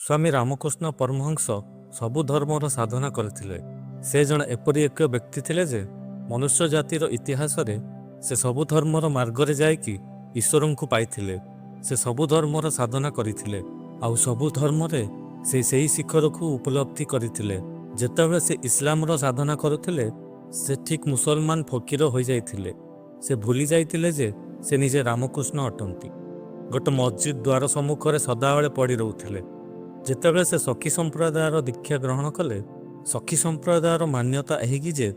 ସ୍ୱାମୀ ରାମକୃଷ୍ଣ ପରମହଂସ ସବୁ ଧର୍ମର ସାଧନା କରିଥିଲେ। ସେ ଜଣେ ଏପରି ଏକ ବ୍ୟକ୍ତି ଥିଲେ ଯେ ମନୁଷ୍ୟ ଜାତିର ଇତିହାସରେ ସେ ସବୁ ଧର୍ମର ମାର୍ଗରେ ଯାଇକି ଈଶ୍ୱରଙ୍କୁ ପାଇଥିଲେ। ସେ ସବୁ ଧର୍ମର ସାଧନା କରିଥିଲେ ଆଉ ସବୁ ଧର୍ମରେ ସେ ସେହି ଶିଖରକୁ ଉପଲବ୍ଧି କରିଥିଲେ। ଯେତେବେଳେ ସେ ଇସଲାମର ସାଧନା କରୁଥିଲେ, ସେ ଠିକ୍ ମୁସଲମାନ ଫକୀର ହୋଇଯାଇଥିଲେ। ସେ ଭୁଲି ଯାଇଥିଲେ ଯେ ସେ ନିଜେ ରାମକୃଷ୍ଣ ଅଟନ୍ତି। ଗୋଟେ ମସଜିଦ ଦ୍ୱାର ସମ୍ମୁଖରେ ସଦାବେଳେ ପଡ଼ି ରହୁଥିଲେ। ଯେତେବେଳେ ସେ ସଖୀ ସମ୍ପ୍ରଦାୟର ଦୀକ୍ଷା ଗ୍ରହଣ କଲେ, ସଖୀ ସମ୍ପ୍ରଦାୟର ମାନ୍ୟତା ଏହିକି ଯେ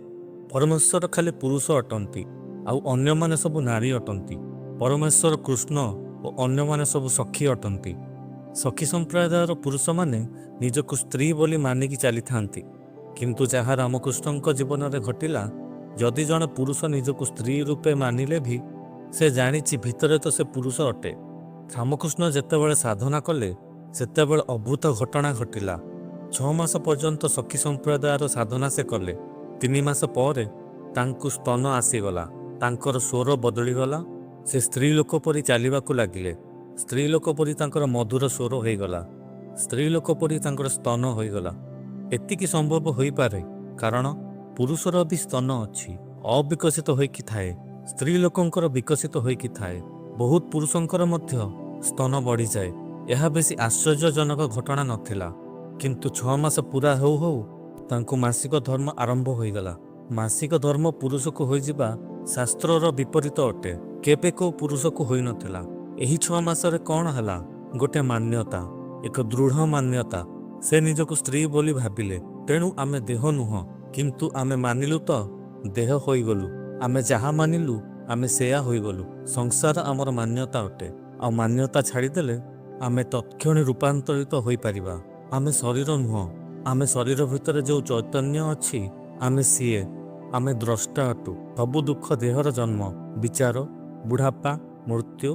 ପରମେଶ୍ୱର ଖାଲି ପୁରୁଷ ଅଟନ୍ତି ଆଉ ଅନ୍ୟମାନେ ସବୁ ନାରୀ ଅଟନ୍ତି। ପରମେଶ୍ୱର କୃଷ୍ଣ ଓ ଅନ୍ୟମାନେ ସବୁ ସଖୀ ଅଟନ୍ତି। ସଖୀ ସମ୍ପ୍ରଦାୟର ପୁରୁଷମାନେ ନିଜକୁ ସ୍ତ୍ରୀ ବୋଲି ମାନିକି ଚାଲିଥାନ୍ତି। କିନ୍ତୁ ଯାହା ରାମକୃଷ୍ଣଙ୍କ ଜୀବନରେ ଘଟିଲା, ଯଦି ଜଣେ ପୁରୁଷ ନିଜକୁ ସ୍ତ୍ରୀ ରୂପେ ମାନିଲେ ବି ସେ ଜାଣିଛି ଭିତରେ ତ ସେ ପୁରୁଷ ଅଟେ। ରାମକୃଷ୍ଣ ଯେତେବେଳେ ସାଧନା କଲେ, ସେତେବେଳେ ଅଦ୍ଭୁତ ଘଟଣା ଘଟିଲା। 6 ମାସ ପର୍ଯ୍ୟନ୍ତ ସଖୀ ସମ୍ପ୍ରଦାୟର ସାଧନା ସେ କଲେ। 3 ମାସ ପରେ ତାଙ୍କୁ ସ୍ତନ ଆସିଗଲା। ତାଙ୍କର ସ୍ୱର ବଦଳିଗଲା। ସେ ସ୍ତ୍ରୀ ଲୋକ ପରି ଚାଲିବାକୁ ଲାଗିଲେ। ସ୍ତ୍ରୀ ଲୋକ ପରି ତାଙ୍କର ମଧୁର ସ୍ୱର ହୋଇଗଲା। ସ୍ତ୍ରୀ ଲୋକ ପରି ତାଙ୍କର ସ୍ତନ ହୋଇଗଲା। ଏତିକି ସମ୍ଭବ ହୋଇପାରେ, କାରଣ ପୁରୁଷର ବି ସ୍ତନ ଅଛି, ଅବିକଶିତ ହୋଇକି ଥାଏ। ସ୍ତ୍ରୀ ଲୋକଙ୍କର ବିକଶିତ ହୋଇକି ଥାଏ। ବହୁତ ପୁରୁଷଙ୍କର ମଧ୍ୟ ସ୍ତନ ବଢ଼ିଯାଏ। ଏହା ବେଶୀ ଆଶ୍ଚର୍ଯ୍ୟଜନକ ଘଟଣା ନଥିଲା। କିନ୍ତୁ 6 ମାସ ପୁରା ହେଉ ହେଉ ତାଙ୍କୁ ମାସିକ ଧର୍ମ ଆରମ୍ଭ ହୋଇଗଲା। ମାସିକ ଧର୍ମ ପୁରୁଷକୁ ହୋଇଯିବା ଶାସ୍ତ୍ରର ବିପରୀତ ଅଟେ। କେବେ କେଉଁ ପୁରୁଷକୁ ହୋଇନଥିଲା। ଏହି 6 ମାସରେ କ'ଣ ହେଲା? ଗୋଟେ ମାନ୍ୟତା, ଏକ ଦୃଢ଼ ମାନ୍ୟତା। ସେ ନିଜକୁ ସ୍ତ୍ରୀ ବୋଲି ଭାବିଲେ। ତେଣୁ ଆମେ ଦେହ ନୁହଁ, କିନ୍ତୁ ଆମେ ମାନିଲୁ ତ ଦେହ ହୋଇଗଲୁ। ଆମେ ଯାହା ମାନିଲୁ, ଆମେ ସେୟା ହୋଇଗଲୁ। ସଂସାର ଆମର ମାନ୍ୟତା ଅଟେ ଆଉ ମାନ୍ୟତା ଛାଡ଼ିଦେଲେ ଆମେ ତତ୍କ୍ଷଣି ରୂପାନ୍ତରିତ ହୋଇପାରିବା। ଆମେ ଶରୀର ନୁହଁ। ଆମେ ଶରୀର ଭିତରେ ଯେଉଁ ଚୈତନ୍ୟ ଅଛି, ଆମେ ସିଏ। ଆମେ ଦ୍ରଷ୍ଟା ଅଟୁ। ସବୁ ଦୁଃଖ ଦେହର ଜନ୍ମ, ବିଚାର, ବୁଢ଼ାପା, ମୃତ୍ୟୁ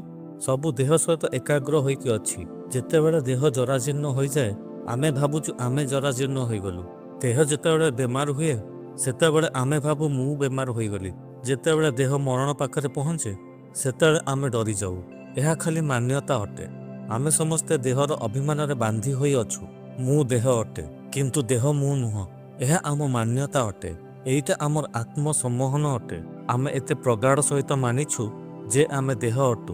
ସବୁ ଦେହ ସହିତ ଏକାଗ୍ର ହୋଇକି ଅଛି। ଯେତେବେଳେ ଦେହ ଜରାଜୀର୍ଣ୍ଣ ହୋଇଯାଏ, ଆମେ ଭାବୁଛୁ ଆମେ ଜରାଜୀର୍ଣ୍ଣ ହୋଇଗଲୁ। ଦେହ ଯେତେବେଳେ ବେମାର ହୁଏ, ସେତେବେଳେ ଆମେ ଭାବୁ ମୁଁ ବେମାର ହୋଇଗଲି। ଯେତେବେଳେ ଦେହ ମରଣ ପାଖରେ ପହଞ୍ଚେ, ସେତେବେଳେ ଆମେ ଡରିଯାଉ। ଏହା ଖାଲି ମାନ୍ୟତା ଅଟେ। ଆମେ ସମସ୍ତେ ଦେହର ଅଭିମାନରେ ବାନ୍ଧି ହୋଇ ଅଛୁ। ମୁଁ ଦେହ ଅଟେ, କିନ୍ତୁ ଦେହ ମୁଁ ନୁହଁ। ଏହା ଆମ ମାନ୍ୟତା ଅଟେ। ଏଇଟା ଆମର ଆତ୍ମସମ୍ମୋହନ ଅଟେ। ଆମେ ଏତେ ପ୍ରଗାଢ଼ ସହିତ ମାନିଛୁ ଯେ ଆମେ ଦେହ ଅଟୁ।